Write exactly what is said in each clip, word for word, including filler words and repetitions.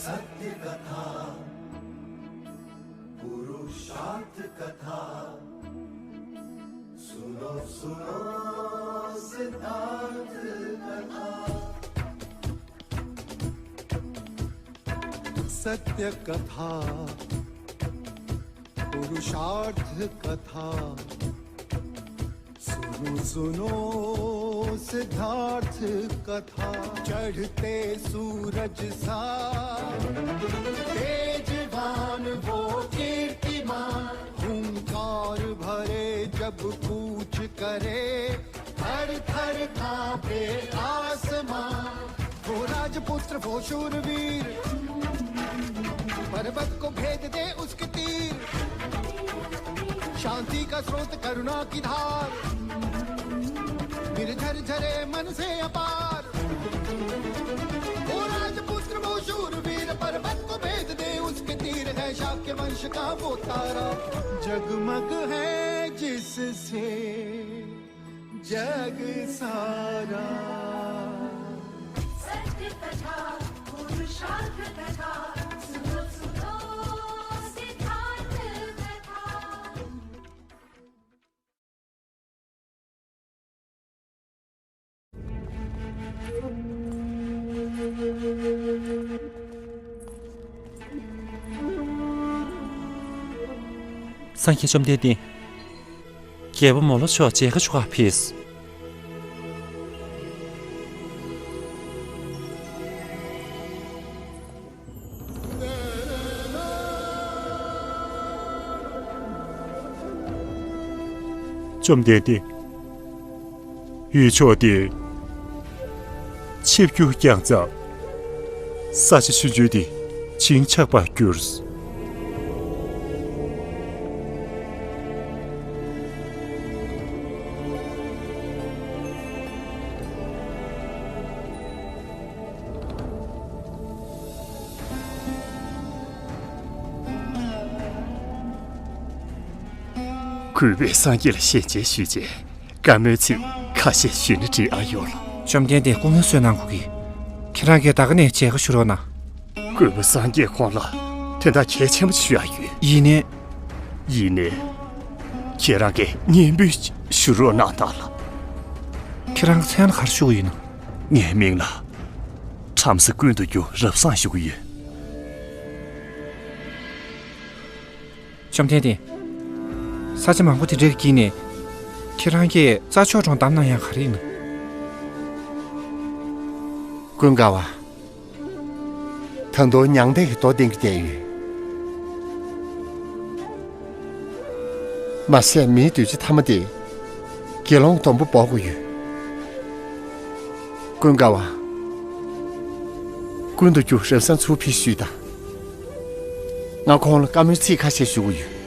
सत्य कथा, पुरुषार्थ कथा। सुनो, सुनो सिद्धार्थ कथा। सत्य कथा, पुरुषार्थ कथा। सुनो, सुनो सिद्धार्थ कथा। चढ़ते सूरज सा तेजवान वो कीर्तिमान, हुंकार भरे जब कूच करे, थर थर कांपे आसमां। वो राजपुत्र, वो शूरवीर, पर्वत को भेद दे उसके तीर। शांति का स्रोत, करुणा की धार, निर्झर झरे मन से अपार। वो राजपुत्र, वो शूरवीर, पर्वत को भेद दे उसके तीर। है शाक्य वंश का वो तारा, जगमग है जिससे जग सारा। सत्य कथा, पुरुषार्थ कथा, सुनो, सुनो सिद्धार्थ कथा। སངས་རྒྱས་བཅོམ་ལྡན་འདས། རྒྱལ་པོ་མོ་ལ་མཆོག་མཇལ་ཁ་ཞུ་གར་ཕེབས། བཅོམ་ལྡན་འདས། ཡུལ་ཕྱོགས་འདིར་ཆིབས་བསྒྱུར་བསྐྱངས་ཙང་། ས་ཆ་ཆུང་ཆུང་འདི་བྱིན་ཆགས་པར་གྱུར། གུས་པས་སངས་རྒྱས་ལ་ཞལ་མཇལ་ཞུས་རྗེས། བཀའ་མོལ་ཚིག་ཁ་ཤས་ཞུས་ན་འགྲིག་ཨ་ཡོད་ལ། བཅོམ་ལྡན་འདས་སྐུ་ངལ་གསོ་གནང་དགོས་ཀྱི། ཁྱེད་རང་གིས་ད་ག་ནས་མཇལ་ཁ་ཞུ་རོགས་གནང་། གུས་པ་སངས་རྒྱས་ཁོང་ལ་དོན་དག་གལ་ཆེན་པོ་ཞུ་ཡ་ཡོད། ཡིན་ནའི། ཡིན་ནའི། ཁྱེད་རང་གིས་སྙན་འབུལ་ཞུ་རོགས་གནང་དང་ལ། ཁྱེད་རང་གི་མཚན་ལ་ག་རེ་ཞུ་གི་ཡིན་ནམ། ངའི་མིང་ལ་བྲམ་ཟེ་ཀུན་ཏུ་རྒྱུ་རབ་བཟང་ཞུ་གི་ཡོད། བཅོམ་ལྡན་འདས། ས་ཆ་མང་པོ་དེ་འདྲའི་དཀྱིལ་ནས་ཁྱེད་རང་གིས་རྩྭ་མཆོག་གྲོང་བདམས་གནང་ཡག་ག་རེ་ཡིན་ནམ། ཀུན་དགའ་བ། ད་དུང་མྱང་འདས་ཀྱི་རྡོ་འདིང་གི་བསྡད་ཡོད། མ་ཟད་མིའི་འདོད་འཇོ་ཐ་མ་དེ་དགེ་སློང་སྡོང་པོ་འབོག་དགོས་ཡོད། ཀུན་དགའ་བ། ཀུན་ཏུ་རྒྱུ་རབ་བཟང་ཚུར་ཕེབས་ཤོག་དང་། ང་ཁོང་ལ་བཀའ་མོལ་ཚིག་ཁ་ཤས་ཞུ་གི་ཡོད།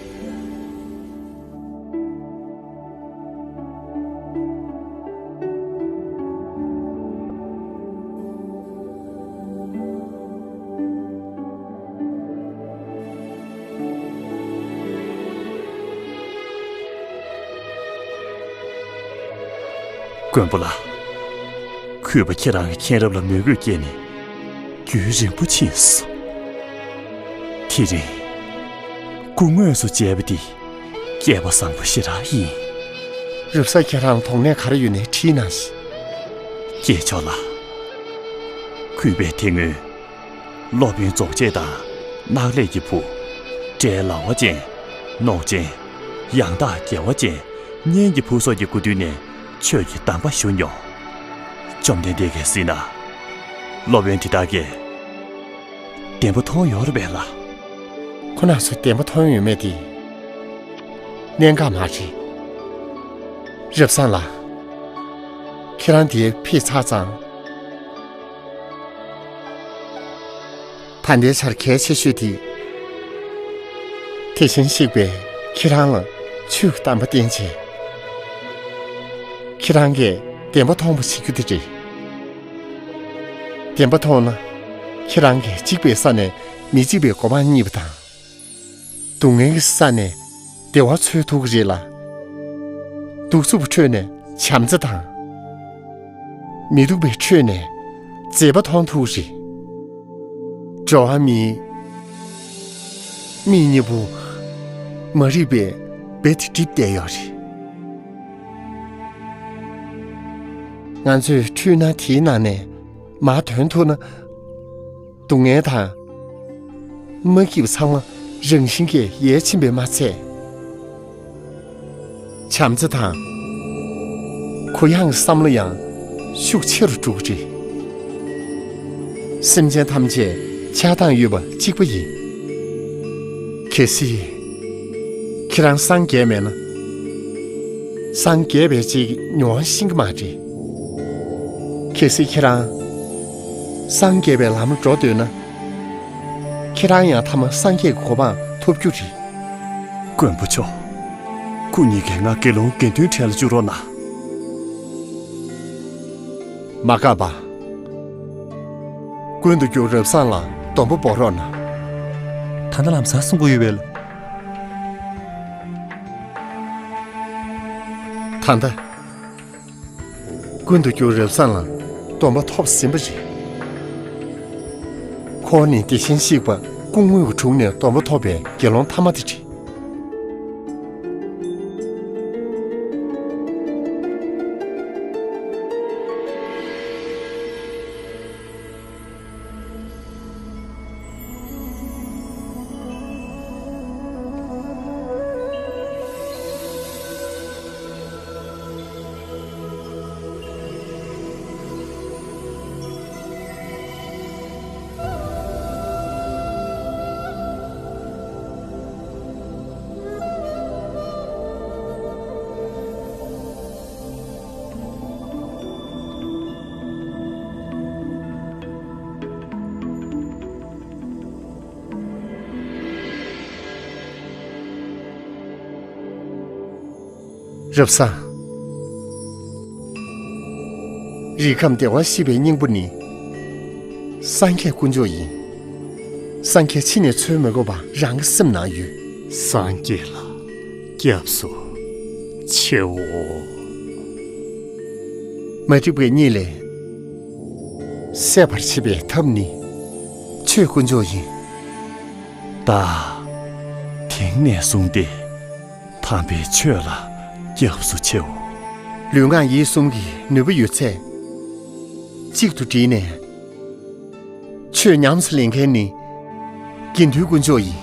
མགོན་པོ་ལགས། གུས་པ་ཁྱེད་རང་གི་མཁྱེན་རབ་ལ་མོས་གུས་སྐྱེས་ནས་རྒྱུན་རིང་པོ་ཕྱིན་སོང་། དེ་རིང་སྐུ་དངོས་སུ་མཇལ་བ་འདི་སྐལ་པ་བཟང་པོ་ཞེ་དྲག་ཡིན། རབ་གསལ་ཁྱེད་རང་དོགས་གནས་ག་རེ་ཡོད་ནའི་དྲིས་གནང་ཞིག། སྐྱེས་མཆོག་ལགས། གུས་པས་དེ་སྔོན་སློབ་དཔོན་རྫོགས་བྱེད་དང་ནག་ལས་ཀྱི་བུ། སྒྲའི་ལ་བ་ཅན། ནོག་ཅན། ཡང་དག་དགེ་བ་ཅན། གཉེན་གྱི་བུ་སོགས་ཀྱི་སྐུ་མདུན་ནས་ཆོས་ཀྱི་གདམས་པ་ཞུ་མྱོང་། བཅོམ་ལྡན་འདས་ཀྱིས་གཟིགས་ན། སློབ་དཔོན་དེ་དག་གིས་བདེན་པ་མཐོང་ཡོད་རེད་པས་ལགས། ཁོ་རང་ཚོས་བདེན་པ་མཐོང་ཡོད་མེད་དེ་གནད་འགག་མ་རེད། རབ་བཟང་ལགས། ཁྱེད་རང་འདིར་ཕེབས་ཚར་ཙང་། ད་ལྟའི་ཆར་གལ་ཆེ་ཤོས་དེ། དེ་བཞིན་གཤེགས་པས་ཁྱེད་རང་ལ་ཆོས་ཀྱི་གདམས་པ་བསྟན་བྱས། ཁྱེད་རང་གིས་བདེན་པ་མཐོང་བ་བྱེད་རྒྱུ་དེ་རེད། བདེན་པ་མཐོང་ན། ཁྱེད་རང་གིས་འཇིགས་པའི་ས་ནས་མི་འཇིགས་པའི་གོ་འཕང་རྙེད་པ་དང་། སྡུག་བསྔལ་གྱི་ས་ནས་བདེ་བ་འཚོལ་ཐུབ་ཀྱི་རེད་ལ། གདུག་རྩུབ་ཁྲོད་ནས་བྱམས་བརྩེ་དང་། མི་སྡུག་པའི་ཁྲོད་ནས་མཛེས་པ་མཐོང་ཐུབ་ཀྱི་རེད། འགྲོ་བ་མིའི་མིག་གཉིས་པོ་མ་རིག་པའི་སྦས་དེ་བསྒྲིབས་བསྡད་ཡོད་རེད། ང་ཚོས་འཁྲུལ་སྣང་དེའི་ནང་ནས་མར་ཐོན་ཐུབ་ན། སྡུག་བསྔལ་དང་མ་སྐྱིད་པ་ཚང་མ་རང་བཞིན་གྱིས་ཡལ་ཕྱིན་པས་མ་ཚད། བྱམས་བརྩེ་དང་གུ་ཡངས་ཀྱི་བསམ་བློ་ཡང་ཤུགས་ཆེ་རུ་འགྲོ་གི་རེད། སེམས་ཅན་ཐམས་ཅད་ཆགས་སྡང་ཡོད་པ་གཅིག་པ་ཡིན། གལ་སྲིད་ཁྱེད་རང་སངས་རྒྱས་མེད་ན། སངས་རྒྱས་པའི་ཅིག་མྱོང་བ་ཤེས་ཀྱི་མ་རེད། གལ་སྲིད་ཁྱེད་རང་སངས་རྒྱས་པའི་ལམ་ལ་འགྲོ་འདོད་ན། ཁྱེད་རང་ཡང་ཐ་མ་སངས་རྒྱས་ཀྱི་གོ་འཕང་ཐོབ་རྒྱུ་རེད། མགོན་པོ་མཆོག་སྐུ་ཉིད་ཀྱིས་ང་དགེ་སློང་དགེ་འདུན་གྲལ་ལ་བཅུག་རོགས་གནང་། མ་དགའ་བ། ཀུན་ཏུ་རྒྱུ་རབ་བཟང་ལ་སྡོམ་པ་འབོག་རོགས་གནང་། ད་ལྟ་ལམ་སང་གསུང་གི་ཡོད་པས། ད་ལྟ། ཀུན་ཏུ་རྒྱུ་རབ་བཟང་ལ་སྡོམ་པ་ཐོབ་ཟིན་པ་རེད། ཁོང་ནི་དེ་བཞིན་གཤེགས་པ་སྐུ་དངོས་ཀྱི་དྲུང་ནས་སྡོམ་པ་ཐོབ་པའི་དགེ་སློང་ཐ་མ་དེ་རེད། རབ་བཟང་། རིགས་ཁམས་བདེ་བར་གཤེགས་པའི་སྙིང་པོ་ནི་སངས་རྒྱས་དཀོན་མཆོག་ཡིན། སངས་རྒྱས་ཕྱི་ནས་འཚོལ་མི་དགོས་པ་རང་གི་སེམས་ནང་ཡོད། སངས་རྒྱས་ལ་སྐྱབས་སུ་མཆིའོ། མ་རིག་པའི་གཉིད་ལས་སད་པར་བྱེད་པའི་ཐབས་ནི་ཆོས་དཀོན་མཆོག་ཡིན། བདག་དེང་ནས་བཟུང་སྟེ་དམ་པའི་ཆོས་ལ་སྐྱབས་སུ་མཆིའོ། ལུས་ངག་ཡིད་གསུམ་གྱི་ནུས་པ་ཡོད་ཚད་གཅིག་ཏུ་བསྒྲིལ་ནས། ཆོས་ཉམས་སུ་ལེན་མཁན་ནི་དགེ་འདུན་དཀོན་མཆོག་ཡིན།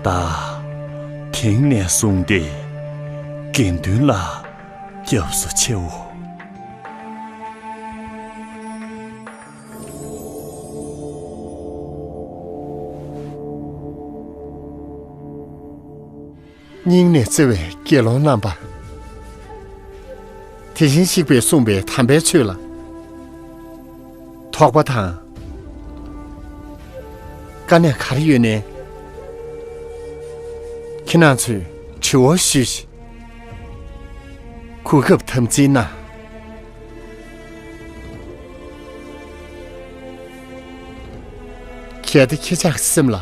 བདག་དེང་ནས་བཟུང་སྟེ་དགེ་འདུན་ལ་སྐྱབས་སུ་མཆིའོ། སྙིང་ནས་བརྩེ་བའི་དགེ་སློང་རྣམ་པ། དེ་བཞིན་གཤེགས་པས་གསུངས་པའི་དམ་པའི་ཆོས་ལ་དོགས་པ་དང་དཀའ་གནད་ག་རེ་ཡོད་ནའི། ཁྱེད་རང་ཚོས་དྲི་བ་ཞུས་ཤིག་གོ་སྐབས་དམ་འཛིན་གནང་། གལ་ཏེ་ཁྱེད་ཅག་གི་སེམས་ལ་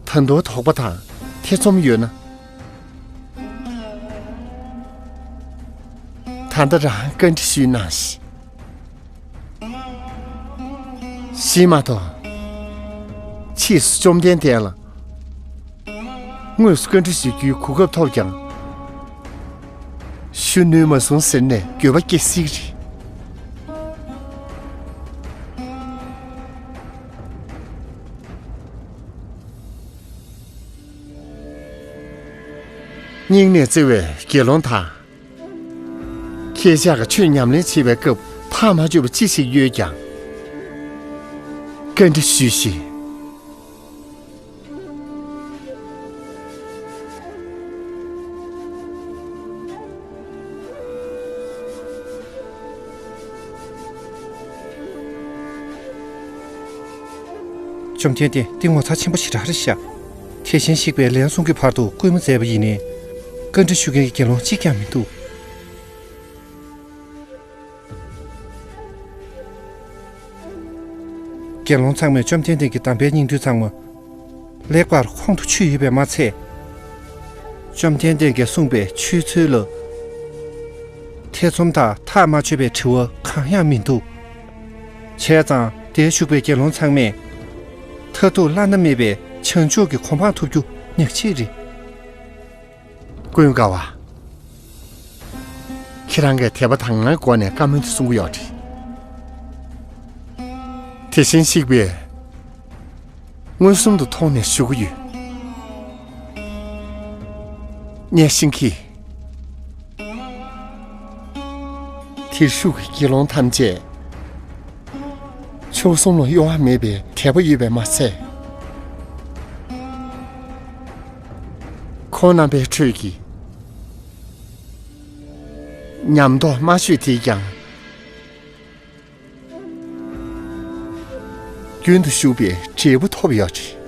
ད་དུང་དོགས་པ་དང་ཐེ་ཚོམ་ཡོད་ན། ད་ལྟ་རང་བཀའ་འདྲི་ཞུས་གནང་ཞིག་གཞན་མ་གཏོགས། ཕྱིས་སུ་བཅོམ་ལྡན་འདས་ལ་དངོས་སུ་བཀའ་འདྲི་ཞུ་རྒྱུའི་གོ་སྐབས་ཐོབ་ཀྱང་། ཞུ་ནུས་མ་སོང་ཟེར་ནས་འགྱོད་པ་སྐྱེ་སྲིད་ཀྱི་རེད། སྙིང་ནས་བརྩེ་བའི་དགེ་སློང་དག་ཁྱེད་ཅག་གིས་ཆོས་ཉམས་ལེན་བྱེད་པའི་སྐབས་ཐག་མ་ཆོད་པ་ཅི་ཞིག་ཡོད་ཀྱང་། བཀའ་འདྲི་ཞུས་ཤིག་བཅོམ་ལྡན་འདས་འདི་ངོ་མཚར་ཆེན་པོ་ཞེ་དྲག་རེད་ཤག་དེ་བཞིན་གཤེགས་པས་ལན་གསུམ་གྱི་བར་དུ་སྐུལ་མ་མཛད་པ་ཡིན་ནའི། བཀའ་འདྲི་ཞུ་མཁན་གྱི་དགེ་སློང་གཅིག་ཀྱང་མི་འདུག་དགེ་སློང་ཚང་མས་བཅོམ་ལྡན་འདས་ཀྱི་དམ་པའི་སྙིང་བསྡུས་ཚང་མ་ལེགས་པར་ཁོང་དུ་ཆུད་ཡོད་པས་མ་ཚད། བཅོམ་ལྡན་འདས་ཀྱིས་གསུངས་པའི་ཆོས་ཚུལ་ལ་ཐེ་ཚོམ་དང་ཐག་མ་ཆོད་པའི་དྲི་བ་གང་ཡང་མི་འདུག་བྱས་ཙང་དེར་བཞུགས་པའི་དགེ་སློང་ཚང་མས་ ཁ་ཐུག་བླ་ན་མེད་པའི་བྱང་ཆུབ་ཀྱི་གོ་འཕང་ཐོབ་རྒྱུ་ཉག་གཅིག་རེད། ཀུན་དགའ་བ། ཁྱེད་རང་གིས་དད་པ་དག་སྣང་གི་སྒོ་ནས་བཀའ་མོལ་དེ་གསུང་གི་ཡོད་རེད། དེ་བཞིན་གཤེགས་པས་མངོན་སུམ་དུ་མཐོང་ནས་ཞུ་གི་ཡོད། གཉན་གཤིན་གྱིས། དེར་བཞུགས་ཀྱི་དགེ་སློང་ཐམས་ཅད་མཆོག་གསུམ་ལ་གཡོ་བ་མེད་པའི་དད་པ་ཡོད་པས་མ་ཚད། ཁོང་རྣམ་པའི་ཁྲོད་ཀྱི་ཉམས་རྟོགས་མ་ཆོད་དེས་ཀྱང་རྒྱུན་དུ་ཞུགས་པའི་འབྲས་བུ་ཐོབ་ཡོད་ཅིང་།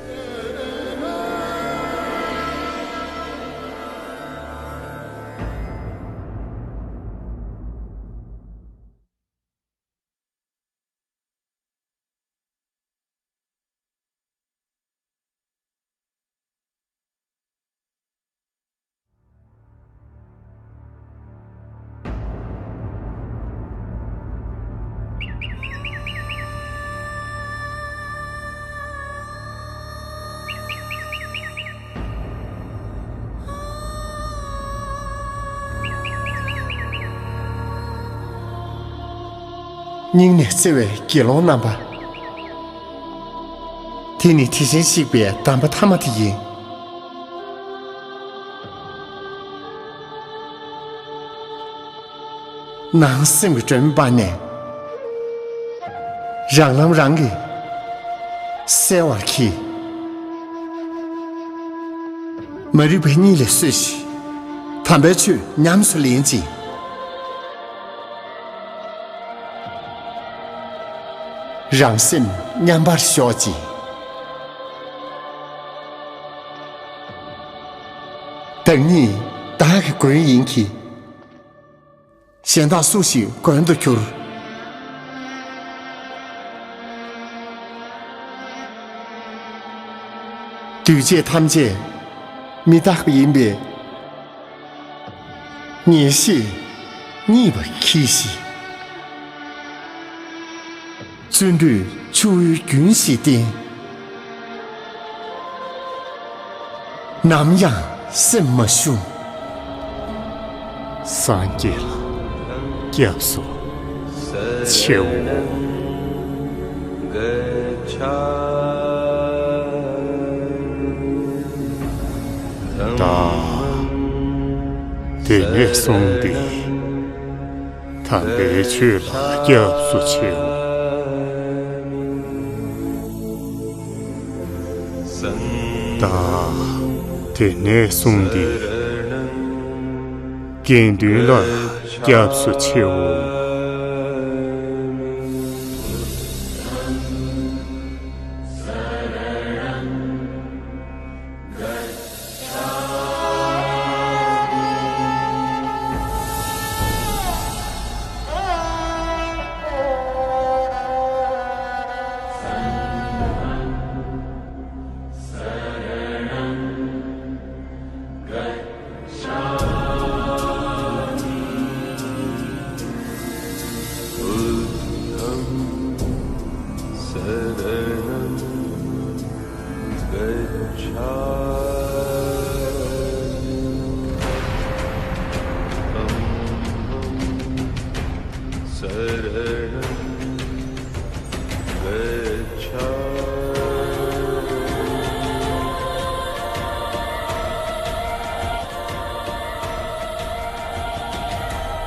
སྙིང་ནས་བརྩེ་བའི་དགེ་སློང་རྣམ་པ། དེ་ནི་དེ་བཞིན་གཤེགས་པའི་གདམས་པ་ཐ་མ་དེ་ཡིན། ནང་སེམས་ཀྱི་སྒྲོན་མེ་སྤར་ནས། རང་ལམ་རང་གིས་གསལ་བར་གྱིས། མ་རིག་པ་གཉིད་ལས་སོས་ཤིག། དམ་པའི་ཆོས་ཉམས་སུ་ལེན་ཅིང་། རང་སེམས་མཉམ་པར་ཞོག་ཅིང་། བདག་ཉིད་བདག་གི་མགོན་ཡིན་གྱི། གཞན་དག་སུ་ཞིག་མགོན་དུ་འགྱུར། འདུས་བྱས་ཐམས་ཅད་མི་རྟག་པ་ཡིན་པས། ངེས་ཤེས་རྙེད་པར་གྱིས་ཤིག། བརྩོན་འགྲུས་ཆུ་བོའི་རྒྱུན་བཞིན་བསྟེན། ནམ་ཡང་སེམས་མ་ཞུམ། སངས་རྒྱས་ལ་སྐྱབས་སུ་མཆིའོ། བདག་དེ་ནས་བཟུང་སྟེ། དམ་པའི་ཆོས་ལ་སྐྱབས་སུ་མཆིའོ། བདག་དེ་ནས་བཟུང་སྟེ། དགེ་འདུན་ལ་སྐྱབས་སུ་མཆིའོ།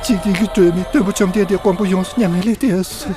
འཇིག་རྟེན་གྱི་སྒྲོན་མེ་སྟོན་པ་བཅོམ་ལྡན་འདས་མགོན་པོ་ཡོངས་སུ་མྱ་ངན་ལས་འདས་སོ།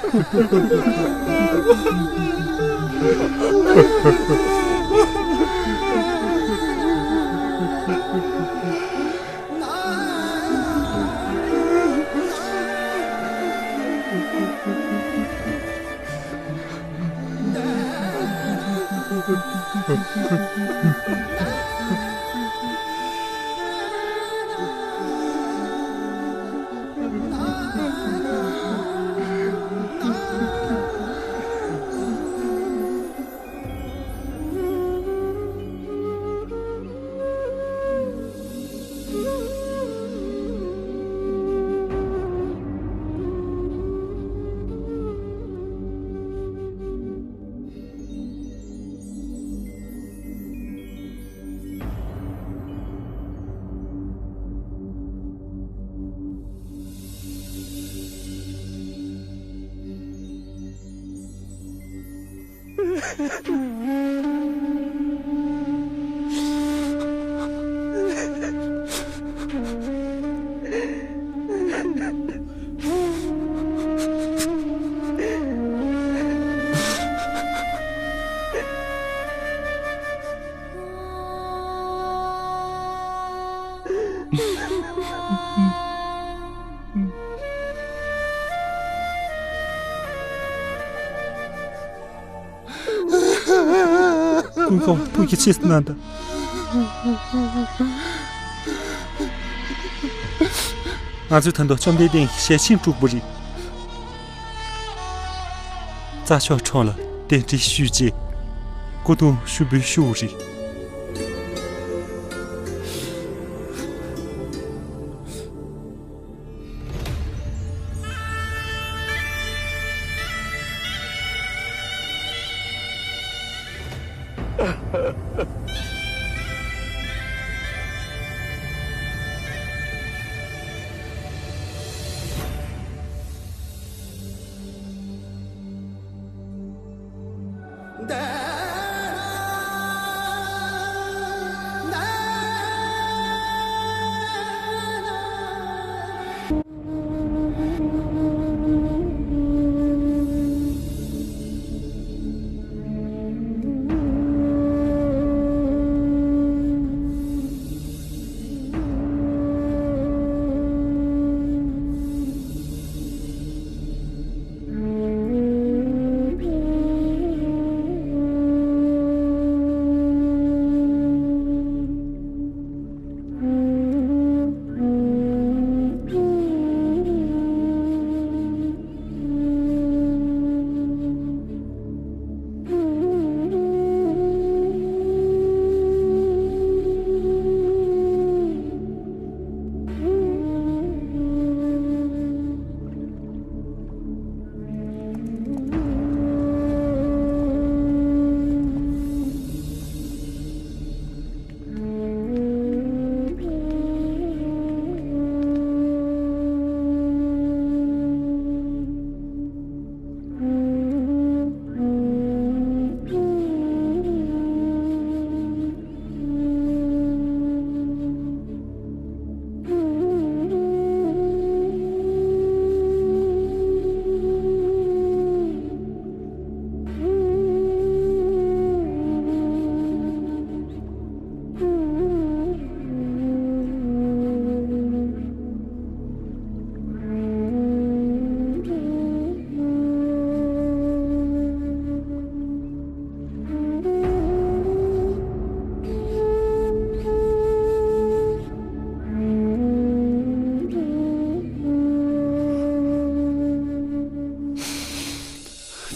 ཀུན་དགའ་བོ་ཐུགས་རྗེ་ཆེ་གནང་དང་། ང་ཚོས་ད་དུང་བཅོམ་ལྡན་འདས་ཀྱི་ཞལ་ཆེམས་དཀྲུགས་པ་རེད། རྩྭ་མཆོག་གྲོང་ལ་གདན་འདྲེན་ཞུས་རྗེས། སྐུ་གདུང་ཞུ་འབུལ་ཞུ་བ་རེད།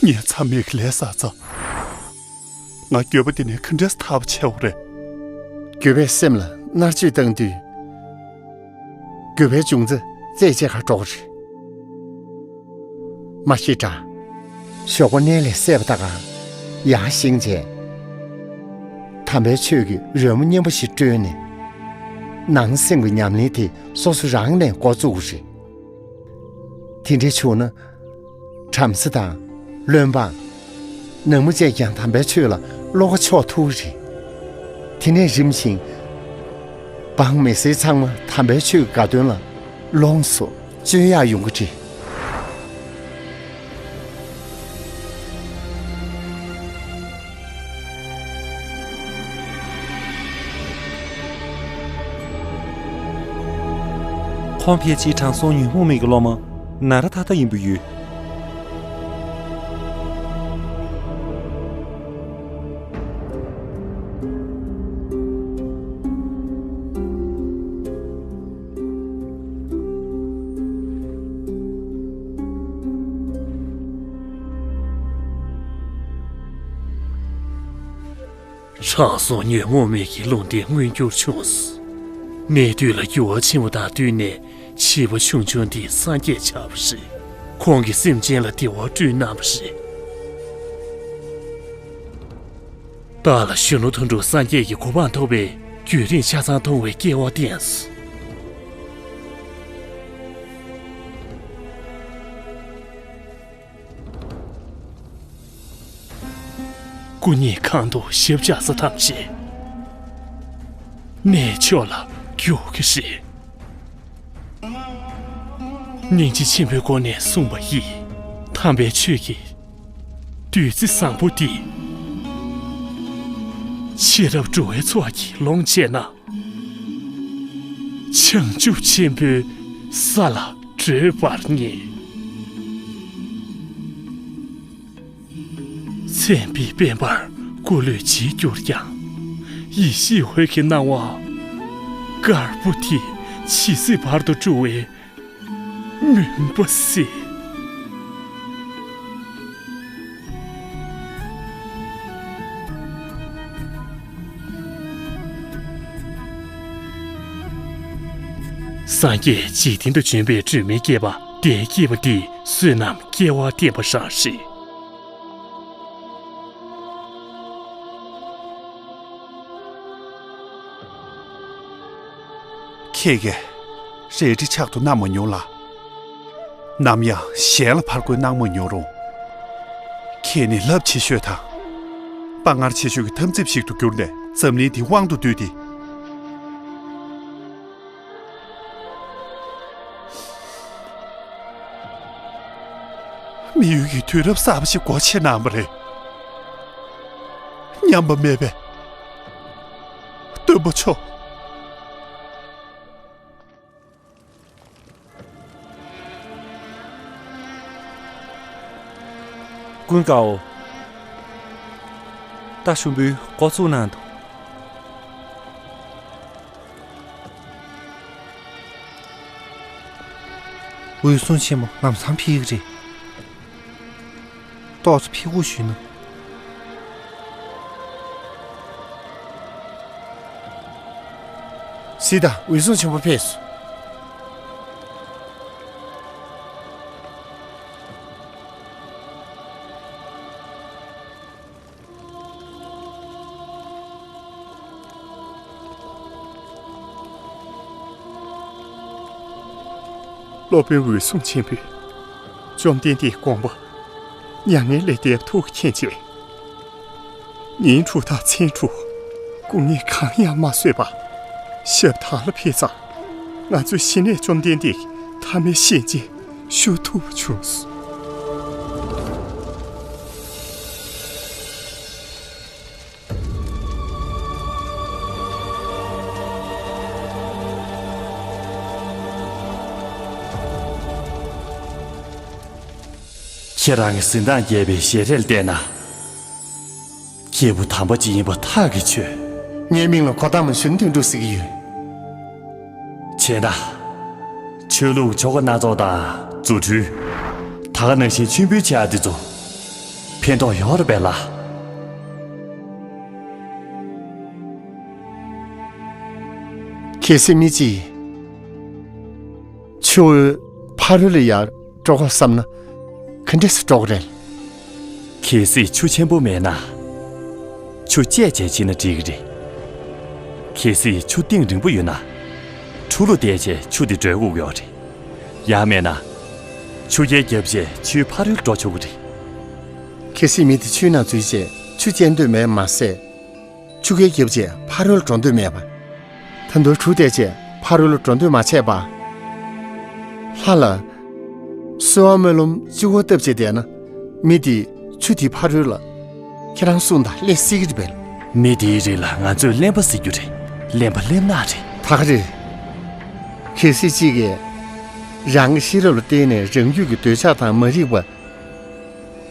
ངས་མཚམས་མེད་ཀྱི་ལས་བསགས་ཙང་། ང་འགྱོད་པ་འདི་ནས་ག་འདྲས་ཐར་པ་བྱེད་དགོས་རེད། འགྱོད་པས་སེམས་ལ་མནར་གཅོད་བཏང་དུས། འགྱོད་པའི་འབྱུང་རྩ་རྩད་བཅད་ག་འགྲོ་གི་རེད། མ་གཞི་དྲ། ཞོགས་པ་མནལ་ལས་སད་པ་ད་ག་ཡར་བཞེངས་བྱས། དམ་པའི་ཆོས་ཀྱི་རོལ་མོ་སྙན་པོ་ཞིག་དཀྲོལ་ནས། ནང་སེམས་ཀྱི་ཉམས་ལེན་དེ་སོ་སོ་རང་ནས་འགོ་བཙུགས་དགོས་རེད། དེ་འདྲ་བྱུང་ན། བྲམ་ཟེ་དང་། བློན་འབངས། ནང་མི་བཅས་ཀྱང་དམ་པའི་ཆོས་ལ་བློ་ཁ་ཕྱོགས་ཐུབ་ཀྱི་རེད། དེ་ནས་རིམ་བཞིན། འབངས་མི་སེར་ཚང་མ་དམ་པའི་ཆོས་ཀྱི་དགའ་སྟོན་ལ་ལོངས་སུ་སྤྱོད་ཡག་ཡོང་གི་རེད། ཁོང་ཕལ་ཆེར་དྲང་སྲོང་ཉོན་མོངས་མེད་ཀྱི་སློབ་མ་ནཱ་ར་ཏ་ཏ་ཡིན་པ་ཡོད། དྲང་སྲོང་ཉོན་མོངས་མེད་ཀྱི་ལུང་བསྟན་མངོན་འགྱུར་བྱུང་སོང་། གནས་དུས་ལ་འགྱུར་བ་ཕྱིན་པ་དང་བསྟུན་ནས་བྱིས་པ་ཆུང་ཆུང་འདི་སངས་རྒྱས་ཆགས་པ་རེད། ཁོང་གིས་སེམས་ཅན་ལ་བདེ་བ་བསྐྲུན་གནང་བ་རེད། བདག་ལ་གཞོན་ནུ་དོན་གྲུབ་སངས་རྒྱས་ཀྱི་གོ་འཕང་ཐོབ་པའི་རྒྱུན་རིང་ཆ་ཚང་མཐོང་བའི་སྐལ་བ་བསྟན་སོང་། སྐུ་ཉིད་གང་དུ་ཞབས་བཅགས་ས་ཐམས་ཅད་གནས་མཆོག་ལ་འགྱུར་གྱི་རེད། སྙིང་རྗེ་ཆེན་པོའི་སྒོ་ནས་གསུངས་པ་ཡིས། དམ་པའི་ཆོས་ཀྱི་བདུད་རྩི་བཟང་པོ་འདི་ཕྱི་རབས་འགྲོ་བའི་ཚོགས་ཀྱིས་ལོངས་སྤྱད་ན། བྱང་ཆུབ་ཆེན་པོའི་ས་ལ་བགྲོད་པར་ངེས། མཚན་དཔེའི་དཔལ་འབར་སྐུ་ལུས་བརྗིད་གྱུར་ཀྱང་། ཡེ་ཤེས་འོད་ཀྱི་སྣང་བ་དཀར་པོ་དེ་ཇི་སྲིད་བར་དུ་སྤྲུལ་བའི་མུན་པ་སེལ། སངས་རྒྱས་འཇིག་རྟེན་དུ་བྱོན་པའི་སྒྲོན་མེ་བསྐྱེད་པ་དེ་བསྐྱེད་པ་འདི་བསོད་ནམས་སྐལ་བ་བརྟན་པ་རང་རེད། ཁྱེད་ཀྱིས་རལ་གྲི་ཕྱག་ཏུ་བསྣམས་མ་མྱོང་ལ། ནམ་ཡང་གཞན་ལ་ཕར་རྒོལ་གནང་མ་མྱོང་རུང་། ཁྱེད་ནི་རླབས་ཆེ་ཤོས་དང་། དཔའ་ངར་ཆེ་ཤོས་ཀྱི་འཐབ་འཛིང་ཞིག་ཏུ་གྱུར་ནས་འཛམ་གླིང་འདི་དབང་དུ་བསྡུས་ཏེ། མི་ཡུལ་གྱི་དུས་རབས་གསར་པ་ཞིག་སྒོ་ཕྱེ་གནང་བ་རེད། ཉམས་པ་མེད་པའི་སྟོན་པ་མཆོག། ཀུན་དགའ་བོ། རྟ་ཞིམ་པོས་འགོ་བཙུགས་གནང་དང་། འོད་སྲུང་ཆེན་པོ་ལམ་སང་ཕེབས་ཀྱི་རེད། ཏོག་ཙམ་ཕེབས་སྒུག་ཞུས་ན། སྲིད་དང་། འོད་སྲུང་ཆེན་པོ་ཕེབས་སོང་། སློབ་དཔོན་འོད་སྲུང་ཆེན་པོས་བཅོམ་ལྡན་འདས་དགོངས་པ་མྱ་ངན་ལས་འདས་པ་ཐུགས་མཁྱེན་བྱས། ཉིན་དྲུག་དང་མཚན་དྲུག་སྐུ་ངལ་གང་ཡང་མ་བཟོད་པར་ཞབས་དར་ལ་ཕེབས་ཙང་། ང་ཚོས་གཞི་ནས་བཅོམ་ལྡན་འདས་ཀྱི་མཐའ་མའི་ཞལ་མཇལ་ཞུ་ཐུབ་པ་བྱུང་སོང་། ཁྱེད་རང་གི་གཟི་མདངས་རྒྱས་པའི་ཞལ་རས་ལ་བལྟས་ན། སྐྱེས་བུ་དམ་པ་ཅིག་ཡིན་པ་ཐག་གིས་ཆོད། ངའི་མིང་ལ་གོ་ཏ་མ་ཞུན་དོན་གྲུབ་ཟེར་གྱི་ཡོད། བྱས་ན། ཆོས་ལུགས་ཆོ་ག་སྣ་ཚོགས་དང་རྫུ་འཕྲུལ། ད་ག་ནང་བཞིན་མཆོད་འབུལ་བྱེད་ཡག་འདི་ཚོ་ཕན་ཐོགས་ཡོད་རེད་པས་ལགས། གལ་སྲིད་མི་གཅིག་ཆུ་བོའི་ཕ་རོལ་ལ་ཡར་འགྲོ་དགོས་བསམ་ན་ག་འདྲས་སེ་འགྲོ་དགོས་རེད། གལ་སྲིད་ཆུ་ཆེན་པོ་མེད་ན། ཆུ་བཅད་བྱས་ཕྱིན་ན་འགྲིག་གི་རེད། གལ་སྲིད་ཆུ་གཏིང་རིང་པོ་ཡོད་ན། གྲུ་ལ་བསྡད་བྱས་ཆུ་དེ་བགྲོད་དགོས་ཀྱི་ཡོད་རེད། ཡང་མེད་ན། ཆུ་རྐྱལ་བརྒྱབ་བྱས་ཆུའི་ཕ་རོལ་འགྲོ་ཆོག་གི་རེད། གལ་སྲིད་མི་དེ་ཆུའི་ནང་འཛུལ་བྱས་ཆུ་བཅད་འདོད་མེད་མ་ཟད། ཆུ་རྐྱལ་བརྒྱབ་བྱས་ཕ་རོལ་འགྲོ་འདོད་མེད་པ། ད་དུང་གྲུ་བསྡད་བྱས་ཕ་རོལ་འགྲོ་འདོད་མ་བྱས་པ། ལྷ་ལ། གསོལ་བ་སྨོན་ལམ་གཅིག་པོ་བཏབ་བྱས་བསྡད་ན། མི་དེ་ཆུ་དེའི་ཕ་རོལ་ལ། ཁྱེད་རང་གསུངས་དང་སླེབས་སྲིད་ཀྱི་རེད་པས། མི་དེའི་རིགས་ལ་ང་ཚོས་གླེན་པ་ཟེར་རྒྱུ་རེད། གླེན་པ་གླེན་ནག་རེད། ད་ག་རེད། གལ་སྲིད་གཅིག་གིས། རང་གི་ཤེས་རབ་ལ་བརྟེན་ནས་རང་རྒྱུད་ཀྱི་འདོད་ཆགས་དང་མ་རིག་པ།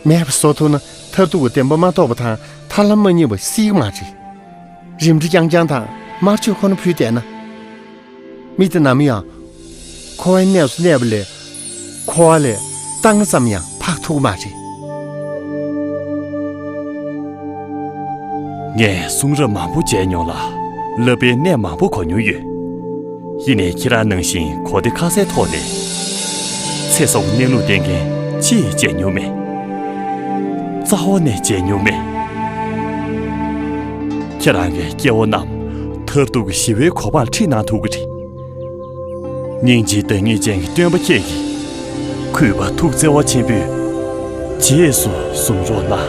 མེད་པ་བཟོ་ཐུབ་ན་མཐར་ཐུག་གི་བདེན་པ་མ་རྟོགས་པ་དང་ཐར་ལམ་མ་རྙེད་པ་སྲིད་ཀྱི་མ་རེད། རིམ་གྲོ་རྐྱང་རྐྱང་དང་དམར་མཆོད་ཁོ་ན་ཕུལ་བསྡད་ན། མི་དེ་ནམ་ཡང་འཁོར་བའི་གནས་སུ་གནས་པ་ལས་འཁོར་བ་ལས་ལྟ་ང་ཙམ་ཡང་འཕགས་ཐུབ་ཀྱི་མ་རེད། ངས་གསུང་རབ་མང་པོ་མཇལ་མྱོང་ལ། བསླབ་པའི་གནས་མང་པོ་གོ་མྱོང་ཡོད། ཡིན་ནའི་ཁྱེད་རང་ནང་བཞིན་གོ་བདེ་ཁ་གསལ་ཐོག་ནས། ཚེ་སྲོག་གནས་ལུགས་བསྟན་མཁན་ཅིས་མཇལ་མྱོང་མེད། རྩ་བ་ནས་མཇལ་མྱོང་མེད། ཁྱེད་རང་གིས་སྐྱེ་བོ་རྣམས་མཐར་ཐུག་གི་ཞི་བའི་གོ་འཕང་ཁྲིད་གནང་ཐུབ་ཀྱི་རེད། སྙིང་རྗེའི་བདག་ཉིད་ཅན་གྱི་སྟོན་པ་ཁྱེད་ཀྱིས། གུས་པ་ཐུགས་བརྩེ་བ་ཆེན་པོས་རྗེས་སུ་བཟུང་རོགས་གནང་།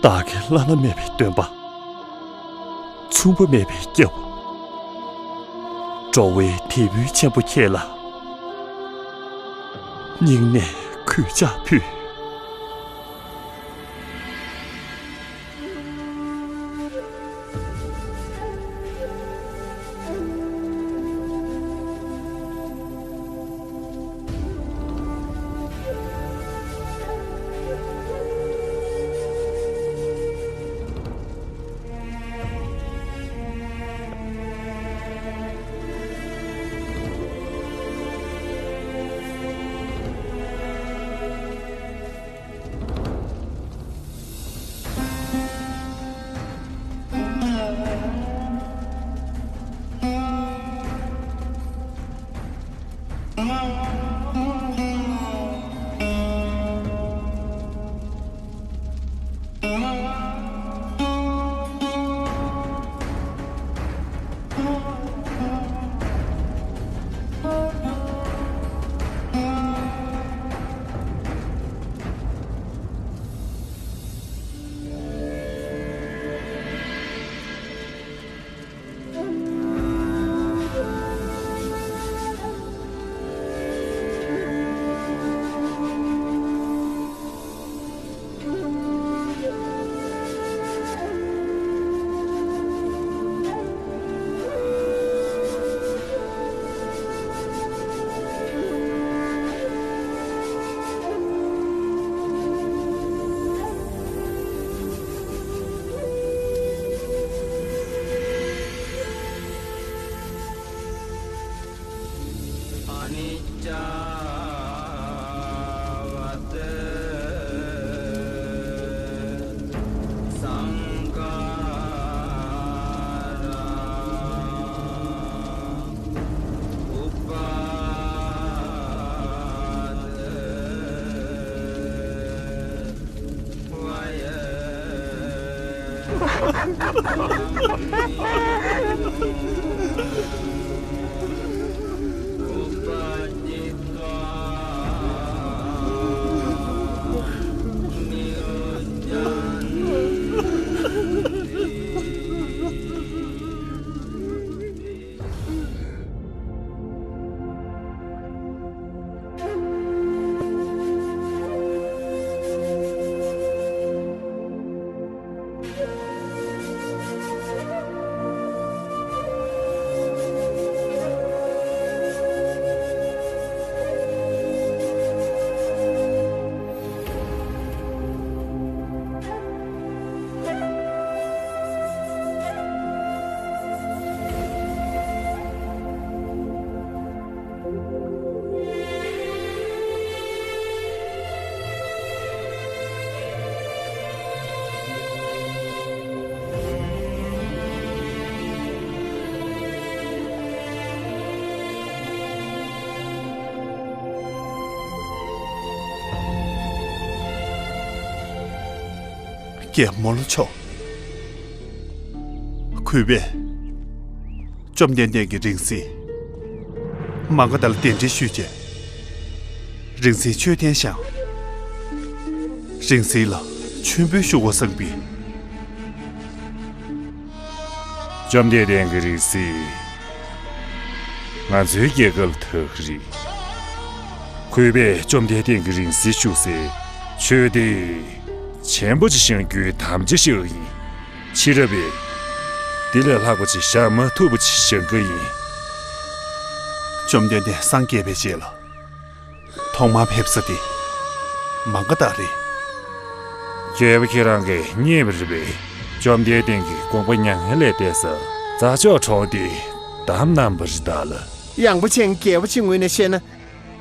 བདག་གི་བླ་ན་མེད་པའི་སྟོན་པ། མཚུངས་པ་མེད་པའི་སྐྱབས། འགྲོ་བའི་དེད་དཔོན་ཆེན་པོ་ཁྱེད་ལ། སྙིང་ནས་གུས་ཕྱག་ཕུལ། अनिच्चा वत संखारा उपाद རྒྱལ་མོ་ལ་ཕྱོགས། གུས་པས་བཅོམ་ལྡན་འདས་ཀྱི་རིང་བསྲེལ་མ་ག་དྷ་ལ་གདན་འདྲེན་ཞུས་རྗེས། རིང་བསྲེལ་མཆོད་རྟེན་བཞེངས། རིང་བསྲེལ་ལ་མཆོད་འབུལ་ཞུ་བར་སོང་པས། བཅོམ་ལྡན་འདས་ཀྱི་རིང་བསྲེལ་ང་ཚོའི་རྒྱལ་ཁབ་ལ་དར་གྱི་རེད། གུས་པས་བཅོམ་ལྡན་འདས་ཀྱི་རིང་བསྲེལ་བཞུགས་སའི་མཆོད་རྟེན་ཆེན་པོ་ཅིག་བཞེངས་རྒྱུའི་དམ་བཅའ་བཞག་ཡིན། ཕྱི་རབས་པས་འདི་ལས་ལྷག་པ་ཅིག་བཞེངས་མ་ཐུབ་པ་ཅིག་བཞེངས་ཀྱི་ཡིན། བཅོམ་ལྡན་འདས་སངས་རྒྱས་པའི་རྗེས་ལ། ཐོག་མར་ཕེབས་ས་དེ་མ་ག་དྷ་རེད། རྒྱལ་པོ་ཁྱེད་རང་གིས་རྙེད་པ་རེད་པས། བཅོམ་ལྡན་འདས་ཀྱི་དགོངས་པ་མྱ་ངན་ལས་འདས་ས་རྫ་མཆོག་གྲོང་དེ་བདམས་གནང་བ་རེད་ད་ལ། ཡངས་པ་ཅན་རྒྱལ་པོ་ཅིག་ངོས་ནས་བཤད་ན།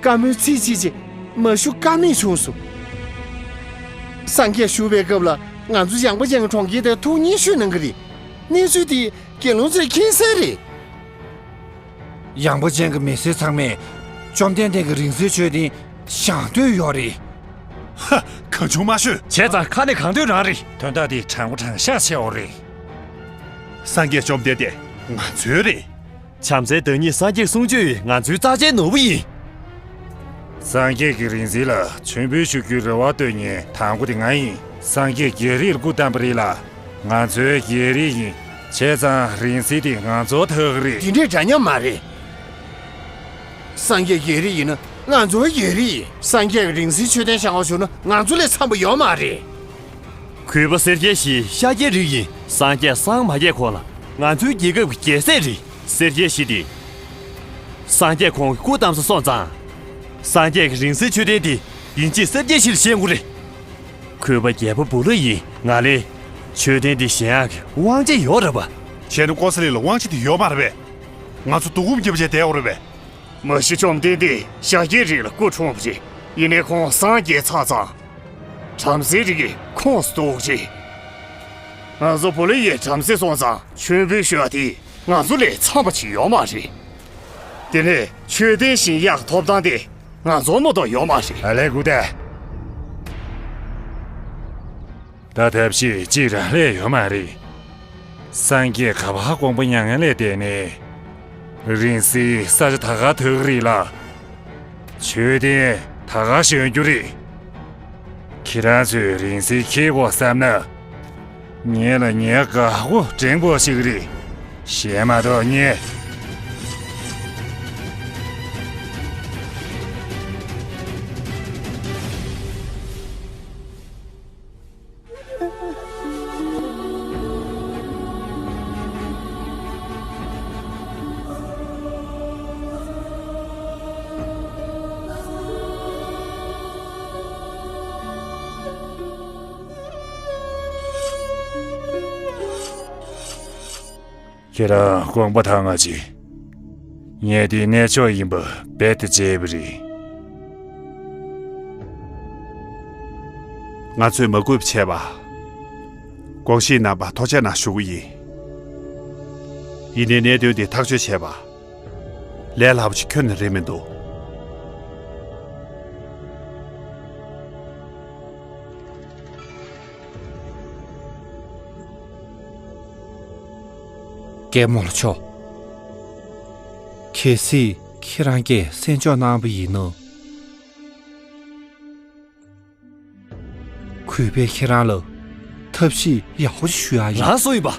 བཀའ་མོལ་ཚིག་གཅིག་ཅིག་མ་ཞུ་ཀ་མེད་བྱུང་སོང་། སངས་རྒྱས་བཞུགས་པའི་སྐབས་ལ་ང་ཚོ་ཡངས་པ་ཅན་གྱི་གྲོང་ཁྱེར་དེར་ཐུགས་མཉེས་ཞུས་གནང་གི་རེད། གནས་ཚུལ་དེ་དགེ་སློང་ཚོས་མཁྱེན་གསལ་རེད། ཡངས་པ་ཅན་གྱི་མི་སེར་ཚང་མས་བཅོམ་ལྡན་འདས་ཀྱི་རིང་བསྲེལ་མཆོད་རྟེན་བཞེངས་འདོད་ཡོད་རེད། ཧ། གང་བྱུང་མ་ཤོད། བྱས་ཙང་ཁ་ནས་གང་འདོད་རང་རེད། དོན་དག་འདི་དྲང་པོ་དྲང་བཞག་བྱས་ཡོད་རེད། སངས་རྒྱས་བཅོམ་ལྡན་འདས་ང་ཚོའི་རེད། བྱམས་བརྩེའི་བདག་ཉིད་སངས་རྒྱས་གསུང་ཆོས་ང་ཚོའི་རྩ་ཆེའི་ནོར་བུ་ཡིན། སངས་རྒྱས་ཀྱི་རིང་བསྲེལ་ལ་མཆོད་འབུལ་ཞུ་རྒྱུའི་རེ་བ་བཏོན་མཁན་དང་པོ་དེ་ང་ཡིན། སངས་རྒྱས་རྒྱལ་རིགས་ལ་སྐུ་བལྟམས་པ་རེད་ལ། ང་ཚོའི་རྒྱལ་རིགས་ཡིན། བྱས་ཙང་རིང་བསྲེལ་དེ་ང་ཚོ་ཐག་གི་རེད། དེ་འདྲའི་འདྲ་མཉམ་མ་རེད། སངས་རྒྱས་རྒྱལ་རིགས་ཡིན་ན་ང་ཚོའི་རྒྱལ་རིགས་ཡིན། སངས་རྒྱས་ཀྱི་རིང་བསྲེལ་མཆོད་རྟེན་བཞེངས་པ་བྱུང་ན་ང་ཚོ་ལས་འཚམ་པ་ཡོད་མ་རེད། གུས་པ་སེར་སྐྱའི་གཞིས་ཤཱཀྱའི་རིགས་ཡིན། སངས་རྒྱས་སངས་མ་རྒྱས་གོང་ལ་ང་ཚོའི་རྒྱལ་ཁབ་ཀྱི་རྒྱལ་སྲས་རེད། སེར་སྐྱའི་གཞིས་དེ། སངས་རྒྱས་ཁོང་གི་སྐུ་བལྟམས་ས་སོང་ཙང་། སངས་རྒྱས་ཀྱི་རིང་བསྲེལ་མཆོད་རྟེན་དེ་ཡིན་གཅིག་སེར་སྐྱའི་གཞིས་ལ་བཞེངས་དགོས་རེད། གུས་པ་རྒྱལ་པོ་བུ་ལོན་ཡིན། ང་ལས་མཆོད་རྟེན་འདི་བཞེངས་ཡག་གི་དབང་ཆ་ཡོད་རེད་པ། བྱས་ན་ཀོ་ས་ལི་ལ་དབང་ཆ་དེ་ཡོད་མ་རེད་པས། ང་ཚོ་སྡུག་སྒོམ་རྒྱབ་བྱས་བསྡད་དགོས་རེད་པས། མ་གཞི་བཅོམ་ལྡན་འདས་ཤཱཀྱའི་རིགས་ལ་སྐུ་འཁྲུངས་པ་རེད། ཡིན་ནའི་ཁོང་སངས་རྒྱས་ཚར་ཙང་། བྲམ་ཟེའི་རིགས་ཀྱི་ཁོངས་སུ་གཏོགས་རེད། ང་ཚོ་བུ་ལོན་ཡིན་བྲམ་ཟེ་སོང་ཙང་མཆོད་འབུལ་ཞུ་བ་དེ་ང་ཚོ་ལས་འཚམ་པ་ཅིག་ཡོད་མ་རེད། དེ་ནས་མཆོད་རྟེན་བཞེངས་ཡག་ཐོབ་ཐང་དེ་ང་ཚོར་མ་གཏོགས་ཡོད་མ་རེད། ཨ་ལས་སྐུ་ད། ད་ཐབས་ཤེས་གཅིག་རང་ལས་ཡོད་མ་རེད། སངས་རྒྱས་ག་པར་དགོངས་པ་མྱ་ངན་ལས་འདས་ནས། རིང་བསྲེལ་ས་ཆ་ད་ག་ཐག་རེད་ལ། མཆོད་རྟེན་ད་ག་བཞེངས་རྒྱུ་རེད། ཁྱེད་རང་ཚོས་རིང་བསྲེལ་འཁྱེར་དགོས་བསམ་ན། ངེད་ལ་ངའི་འགག་སྒོ་འདྲེན་དགོས་ཞིག་རེད། གཞན་མ་གཏོགས་ངས། ཁྱེད་རང་དགོངས་པ་དྭངས་པ་བྱེད། ངས་འདི་གནས་མཆོག་ཡིན་པ་རྦད་དེ་བརྗེད་པ་རེད། ང་ཚོས་མ་གུས་པ་བྱས་པ། དགོངས་ཞེས་གནང་བ་ཐུགས་རྗེ་གནང་ཞུ་གི་ཡིན། ཡིན་ནའི་གནད་དོན་འདི་ཐག་གཅོད་བྱས་པ། ལས་སླ་པོ་ཞིག་ཁྱོན་ནས་རེད་མི་འདུག་རྒྱལ་མོ་ལགས་མཆོག་གལ་སྲིད་ཁྱེད་རང་གིས་གསན་འཇོག་གནང་བ་ཡིན་ན། གུས་པས་ཁྱེད་རང་ལ་ཐབས་ཤེས་ཡག་པོ་ཞིག་ཞུ་ཡག་ཡིན། རང་སུ་ཡིན་པ།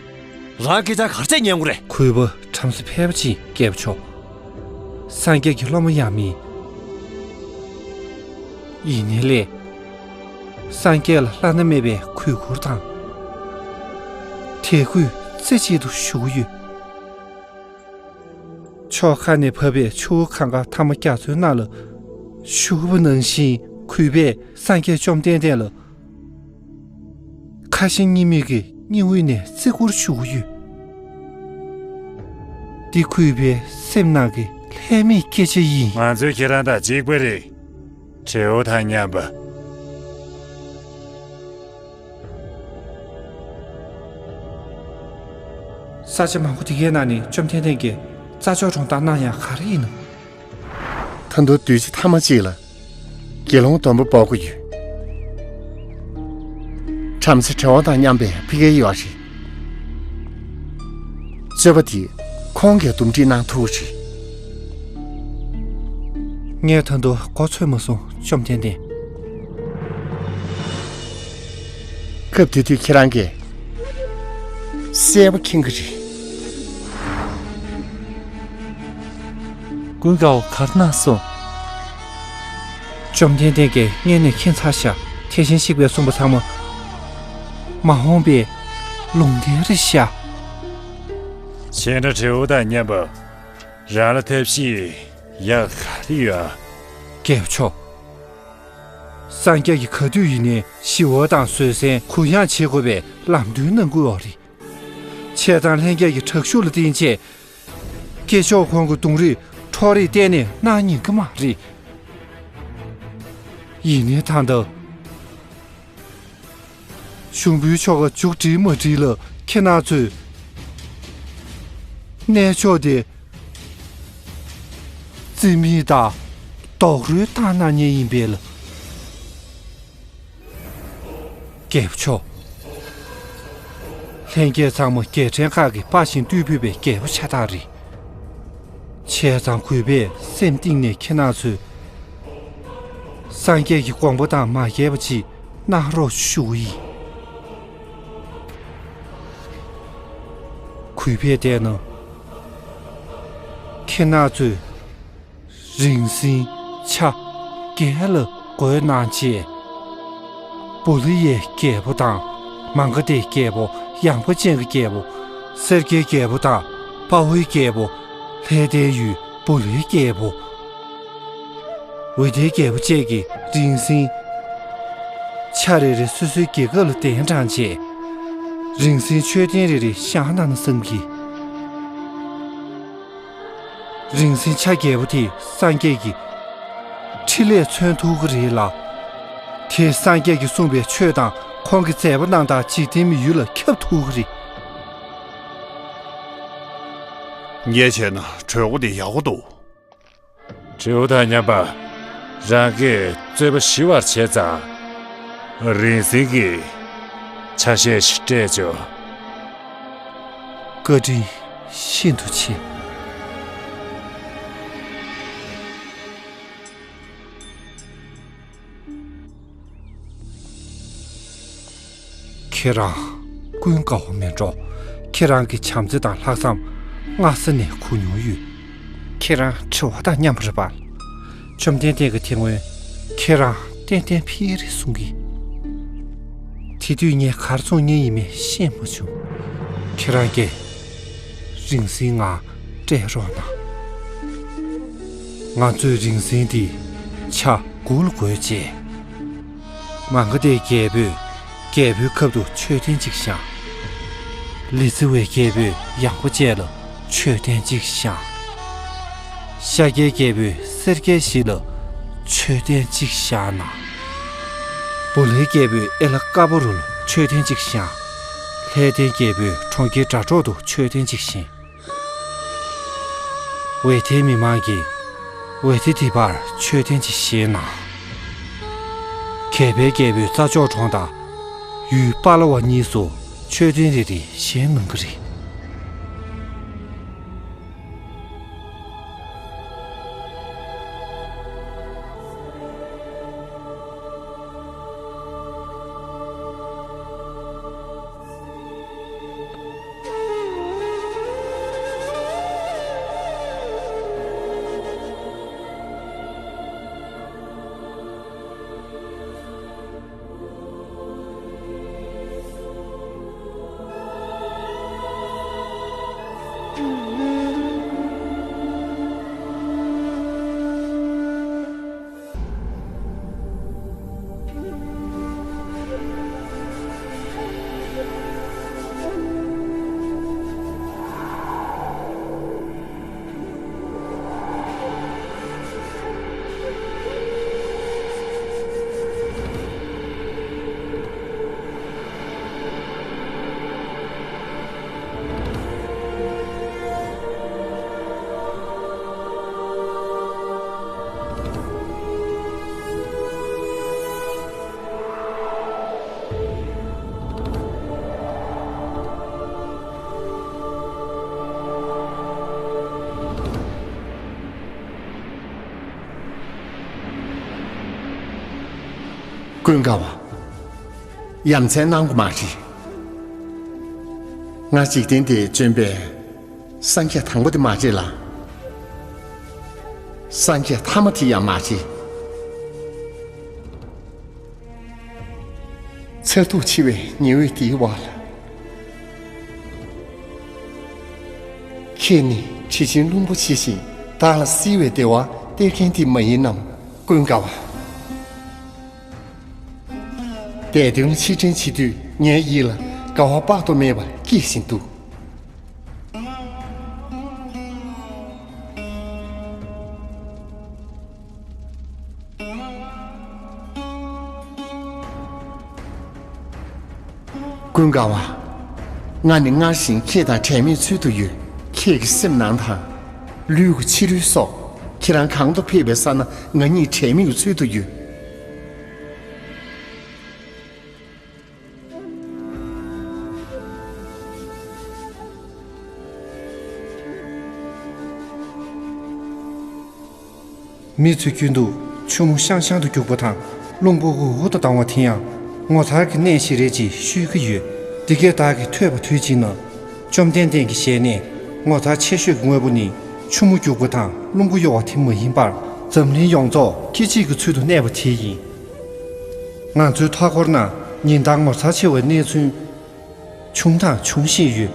རང་སྐད་ཆ་ག་རེ་བྱས་ཉན་དགོས་རེད། གུས་པ་བྲམ་ཟེ་ཕལ་པ་ཅིག་རྒྱལ་པོ་མཆོག་སངས་རྒྱས་ཀྱི་སློབ་མ་ཡང་མིན། ཡིན་ནའི་ལས། སངས་རྒྱས་ལ་བླ་ན་མེད་པའི་གུས་བཀུར་དང་། དད་གུས་རྩེ་གཅིག་ཏུ་ཞུ་གི་ཡོད། ཕྱོགས་ཁག་ནས་བབས་པའི་ཆུ་བོ་གངྒཱ་མཐའ་མ་རྒྱ་མཚོའི་ནང་ལ་ཞུགས་པ་ནང་བཞིན་གུས་པས་སངས་རྒྱས་བཅོམ་ལྡན་འདས་ལ་ཁ་ཞེ་གཉིས་མེད་ཀྱི་སྙིང་དབུས་ནས་བརྩི་བཀུར་ཞུ་གི་ཡོད། འདི་གུས་པའི་སེམས་ནང་གི་ལྷད་མེད་སྐད་ཆ་ཡིན། ང་ཚོས་ཁྱེད་རང་དང་གཅིག་པ་རེད། བྲེལ་བ་དང་མཉམ་པ། ས་ཆ་མང་པོ་དེ་གའི་ནང་ནས་བཅོམ་ལྡན་འདས་ཀྱིས་རྩྭ་མཆོག་གྲོང་རྡལ་གནང་ཡག་ག་རེ་ཡིན་ནམ། ད་དུང་དུས་ཚོད་ཐ་མ་གཅིག་ལ་དགེ་སློང་སྡོང་པོ་སྤོ་དགོས་ཡོད། བྲམ་ཟེ་བྲེ་བ་དང་མཉམ་པའི་ཕ་གིར་ཡོད་རེད། རྩོད་པ་དེ་ཁོང་གིས་འདུམ་འགྲིག་གནང་ཐུབ་རེད། ངས་ད་དུང་མགོ་ཚོས་མ་སོང་བཅོམ་ལྡན་འདས། སྐབས་དེ་དུས་ཁྱེད་རང་གིས་གསལ་པོ་མཁྱེན་གྱི་རེད། ཀུན་དགའ་བོ་ག་རེ་གནང་སོང་། བཅོམ་ལྡན་འདས་ཀྱིས་སྔོན་ནས་མཁྱེན་ཚར་ཤག་དེ་བཞིན་གཤེགས་པས་གསུངས་པ་ཚང་མ་མ་འོངས་པའི་ལུང་བསྟན་རེད་ཤག་ཁྱེད་འདྲ་བྲེལ་བ་དང་མཉམ་པ་རང་ལ་ཐབས་ཤེས་ཡག་ག་རེ་ཡོད། རྒྱལ་པོ་མཆོག་སངས་རྒྱས་ཀྱིས་ག་དུས་ཡིན་ནའི་ཞི་བ་དང་བཟོད་བསྲན་གུ་ཡངས་བྱེད་དགོས་པའི་ལམ་སྟོན་གནང་དགོས་པ་རེད། བྱས་ཙང་ལྷན་རྒྱས་ཀྱི་དྲག་ཤུགས་ལ་བརྟེན་བྱས། སྐྱེས་མཆོག་ཁོང་གི་གདོང་རིས་འཕྲོག་རེས་གཏན་ནས་གནང་ཉན་གྱི་མ་རེད། ཡིན་ནའི་ད་ལྟ། ཞུགས་འབུལ་ཆོ་ག་མཇུག་སྒྲིལ་མ་སྒྲིལ་ལ་ཁྱེད་རང་ཚོས་གནས་མཆོག་དེ་རྩིས་མེད་དང་རྡོག་རོལ་བཏང་གནང་ཉན་ཡིན་པས་ལ། རྒྱལ་པོ་མཆོག་ལྷན་རྒྱས་ཚང་མ་རྒྱལ་ཕྲན་ཁག་གི་དཔའ་ཞིང་རྟུལ་ཕོད་པའི་རྒྱལ་པོ་ཤ་སྟག་རེད། བྱས་ཙང་གུས་པས་སེམས་གཏིང་ནས་ཁྱེད་རང་ཚོས་སངས་རྒྱས་ཀྱི་དགོངས་པ་དང་མ་འགལ་བ་ཅིག་གནང་རོགས་ཞུ་གི་ཡིན། གུས་པས་བལྟས་ན། ཁྱེད་རྣམ་ཚོས་རིང་བསྲེལ་ཆ་བརྒྱད་ལ་བགོས་གནང་བྱས། བུ་ལི་ཡའི་རྒྱལ་པོ་དང་། མ་ག་དྷའི་རྒྱལ་པོ། ཡངས་པ་ཅན་གྱི་རྒྱལ་པོ། སེར་སྐྱའི་རྒྱལ་པོ་དང་། དཔའ་བོའི་རྒྱལ་པོ། ལྷའི་ལྡན་ཡུལ་བུ་ལིའི་རྒྱལ་པོ། འོད་ལྡན་རྒྱལ་པོ་བཅས་ཀྱིས་རིང་བསྲེལ་ཆ་རེ་རེ་སོ་སོའི་རྒྱལ་ཁབ་ལ་གདན་དྲངས་རྗེས། རིང་བསྲེལ་མཆོད་རྟེན་རེ་རེ་བཞེངས་གནང་ན་བསམ་གི། རིང་བསྲེལ་ཆ་བརྒྱད་པོ་དེ་སངས་རྒྱས་ཀྱི་ཁྲི་ལས་མཚོན་ཐུབ་ཀྱི་རེད་ལ། དེས་སངས་རྒྱས་ཀྱིས་གསུངས་པའི་ཆོས་དང་ཁོང་གི་མཛད་པ་རྣམས་དང་འཇིག་རྟེན་མི་ཡུལ་ལ་ཁྱབ་ཐུབ་ཀྱི་རེད། ངས་བྱས་ན་གྲོས་འགོ་འདི་ཡག་པོ་འདུག། དྲི་བ་དང་མཉམ་པ། རང་གིས་རྩོད་པ་ཞི་བར་བྱས་ཙང་། རིང་བསྲེལ་གྱིས་ཆ་ཤས་ཤིག་སྤྲད་ཆོག། བཀའ་དྲིན་ཤིན་ཏུ་ཆེ། ཁྱེད་རང་ཀུན་དགའ་བོ་མིན་འགྲོ། ཁྱེད་རང་གི་བྱམས་བརྩེ་དང་ལྷག་བསམ་སྔ་ས་ནས་གོ་མྱོང་ཡོད། ཁྱེད་རང་དྲི་བ་དང་མཉམ་པོ་རེད་པ། བཅོམ་ལྡན་འདས་ཀྱིས་དེ་སྔོན་ཁྱེད་རང་ཏན་ཏན་ཕེབས་རེད་གསུང་གི། དེ་དུས་ངས་ག་རེ་གསུང་མཁན་ཡིན་མིན་ཤེས་མ་བྱུང་། ཁྱེད་རང་གིས་རིང་བསྲེལ་ང་སྤྲད་རོགས་གནང་། ང་ཚོས་རིང་བསྲེལ་འདི་ཆ་དགུ་ལ་བགོས་རྗེས། མ་ག་དྷའི་རྒྱལ་པོས་རྒྱལ་པོའི་ཁབ་ཏུ་མཆོད་རྟེན་གཅིག་བཞེངས། ལི་ཙི་ཝའི་རྒྱལ་པོས་ཡངས་པ་ཅན་ལ་མཆོད་རྟེན་གཅིག་བཞེངས། ཤཱཀྱའི་རྒྱལ་པོས་སེར་སྐྱའི་གཞིས་ལ་མཆོད་རྟེན་གཅིག་བཞེངས་གནང་། བུ་ལའི་རྒྱལ་པོས་ཨེ་ལ་ཀ་པོ་རུ་ལ་མཆོད་རྟེན་གཅིག་བཞེངས། ལྷའི་ལྡན་རྒྱལ་པོས་གྲོང་ཁྱེར་སྒྲ་སྒྲོགས་སུ་མཆོད་རྟེན་གཅིག་བཞེངས། ཝེ་ཐེའི་མི་མང་གིས་ཝེ་ཐེ་ཐི་པར་མཆོད་རྟེན་གཅིག་བཞེངས་གནང་། གལ་པའི་རྒྱལ་པོས་རྩྭ་མཆོག་གྲོང་དང་ཡུལ་པ་ལ་བ་གཉིས་སུ་མཆོད་རྟེན་རེ་རེ་བཞེངས་གནང་གི་རེད། ཀུན་དགའ་བ། ཡ་མཚན་གནང་དགོས་མ་རེད། ང་འཇིག་རྟེན་འདིར་བྱོན་པའི་སངས་རྒྱས་དང་པོ་དེ་མ་རེད་ལ། སངས་རྒྱས་ཐ་མ་དེ་ཡང་མ་རེད། མཚར་སྡུག་ཆེ་བའི་ཉི་འོད་འདིའི་འོག་ལ། ཁྱེད་ནི་དྲི་ཆེན་རླུང་བུ་ཇི་བཞིན་བདག་ལ་བསིལ་བའི་བདེ་བ་སྟེར་མཁན་དེ་མ་ཡིན་ནམ། ཀུན་དགའ་བ། འདས་དོན་ཕྱིར་དྲན་བྱེད་དུས་ངའི་ཡིད་ལ་དགའ་བ་དཔག་ཏུ་མེད་པ་སྐྱེ་བཞིན་འདུག། ཀུན་དགའ་བ། ང་ནི་སྔར་བཞིན་ཁྱེད་དང་བྲལ་མེད་ཚུལ་དུ་ཡོད། ཁྱེད་ཀྱི་སེམས་ནང་དང་། ལུས་ཀྱི་ཕྱི་རོལ་སོགས་ཁྱེད་རང་གང་དུ་ཕེབས་པའི་ས་ན་ང་གཉིས་བྲལ་མེད་ཀྱི་ཚུལ་དུ་ཡོད། མི་ཚོས་རྒྱུན་དུ་ཆུ་མོ་ཤང་ཤང་དུ་རྒྱུག་པ་དང་རླུང་བུ་འུར་འུར་དུ་ལྡང་བ་དེ་ཡང་ངོ་མཚར་གྱི་གནས་ཤིག་རེད་ཅེས་ཤོད་ཀྱི་ཡོད། འདི་སྐད་བདག་གིས་ཐོས་པ་དུས་གཅིག་ན། བཅོམ་ལྡན་འདས་ཀྱི་ཞལ་ནས། ངོ་མཚར་ཆེ་ཤོས་ཀྱི་དངོས་པོ་ནི་ཆུ་མོ་རྒྱུག་པ་དང་རླུང་བུ་གཡོ་བ་དེ་མ་ཡིན་པར། འཛམ་གླིང་ཡོངས་རྫོགས་སྐད་ཅིག་གི་ཚུལ་དུ་གནས་པ་དེ་ཡིན། ང་ཚོའི་མཐའ་འཁོར་ན་ཉིན་ལྟར་ངོ་མཚར་ཆེ་བའི་གནས་ཚུལ་བྱུང་དང་འབྱུང་བཞིན་ཡོད།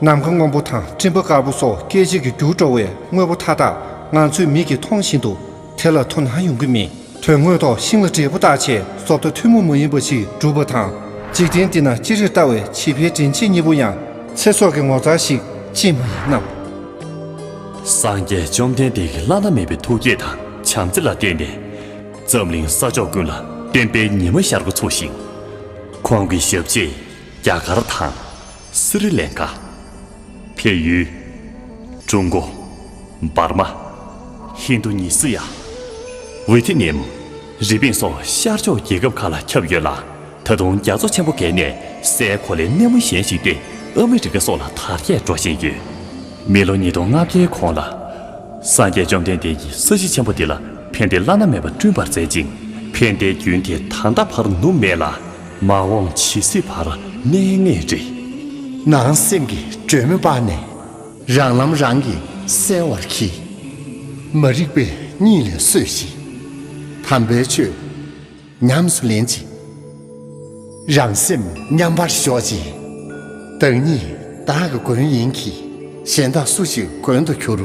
ནམ་མཁའ་སྔོན་པོ་དང་སྤྲིན་པ་དཀར་པོ་སོགས་སྐད་ཅིག་གིས་འགྱུར་འགྲོ་བའི་དངོས་པོ་མཐའ་དག་ང་ཚོའི་མིག་གིས་མཐོང་བཞིན་དུ་དེ་ལ་དོ་སྣང་ཡོང་གི་མེད། དོན་དངོས་ཐོག་ཤིང་ལ་འབྲས་བུ་བཏགས་བྱས་བཟོ་ལྟ་ཐུན་མོང་མ་ཡིན་པ་ཞིག་གྲུབ་པ་དང་། འཇིག་རྟེན་འདི་ན་ཅི་རིགས་ལྟ་བའི་བྱིས་པའི་དྲིན་ཆེན་གཉིས་པོ་ཡང་ཚེ་སྲོག་གི་ངོ་མཚར་ཞིག་ཅིས་མ་ཡིན་ནམ། སངས་རྒྱས་བཅོམ་ལྡན་འདས་ཀྱི་བླ་ན་མེད་པའི་ཐུགས་བསྐྱེད་དང་བྱམས་བརྩེ་ལ་བརྟེན་ནས། འཛམ་གླིང་ས་ཕྱོགས་ཀུན་ལ་བསྟན་པའི་ཉི་མ་ཤར་འགོ་ཚུགས་ཤིང་། ཁོང་གི་ཞབས་རྗེས་རྒྱ་གར་དང་། སི་རི་ལན་ཀ། བལ་ཡུལ། ཀྲུང་གོ། འབར་མ། ཧིན་རྡུ་ཉི་སི་ཡ། ཝེ་ཐི་ནེམ། རི་པིན་སོགས་ཤར་ཕྱོགས་རྒྱལ་ཁབ་ཁག་ལ་ཁྱབ་ཡོད་ལ། ད་དུང་རྒྱ་མཚོ་ཆེན་པོ་བརྒལ་ནས་སའི་གོ་ལའི་སྣེ་མོ་གཞན་ཞིག་སྟེ། ཨ་མི་རི་ཀ་སོགས་ལ་དར་རྒྱས་འགྲོ་བཞིན་ཡོད། མི་ལོ་ཉིས་སྟོང་ལྔ་བརྒྱའི་གོང་ལ། སངས་རྒྱས་བཅོམ་ལྡན་འདས་ཀྱིས་ས་གཞི་ཆེན་པོ་འདི་ལ་ཕན་བདེ་བླ་ན་མེད་པ་བསྐྲུན་པར་མཛད་ཅིང་། ཕན་བདེའི་རྒྱུན་དེ་ད་ལྟ་བར་ནུབ་མེད་ལ། མ་འོངས་ཇི་སྲིད་བར་གནས་ངེས་རེད། ནང་སེམས་ཀྱི་སྒྲོན་མེ་སྤར་ནས། རང་ལམ་རང་གིས་གསལ་བར་གྱིས། མ་རིག་པས་གཉིད་ལས་སོས་ཤིག། དམ་པའི་ཆོས་ཉམས་སུ་ལེན་ཅིག། རང་སེམས་མཉམ་པར་ཞོག་ཅིག། བདག་ཉིད་བདག་གི་མགོན་ཡིན་གྱི། གཞན་དག་སུ་ཞིག་མགོན་དུ་གྱུར།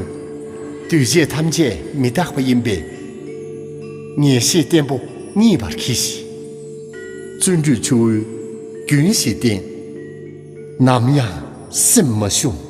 འདུས་བྱས་ཐམས་ཅད་མི་རྟག་པ་ཡིན་པས། ངེས་ཤེས་བརྟན་པོ་རྙེད་པར་གྱིས་ཤིག། བརྩོན་འགྲུས་ཆུ་བོའི་རྒྱུན་བཞིན་བརྟན། ནམ་ཡང་སེམས་མ་ཞུམ།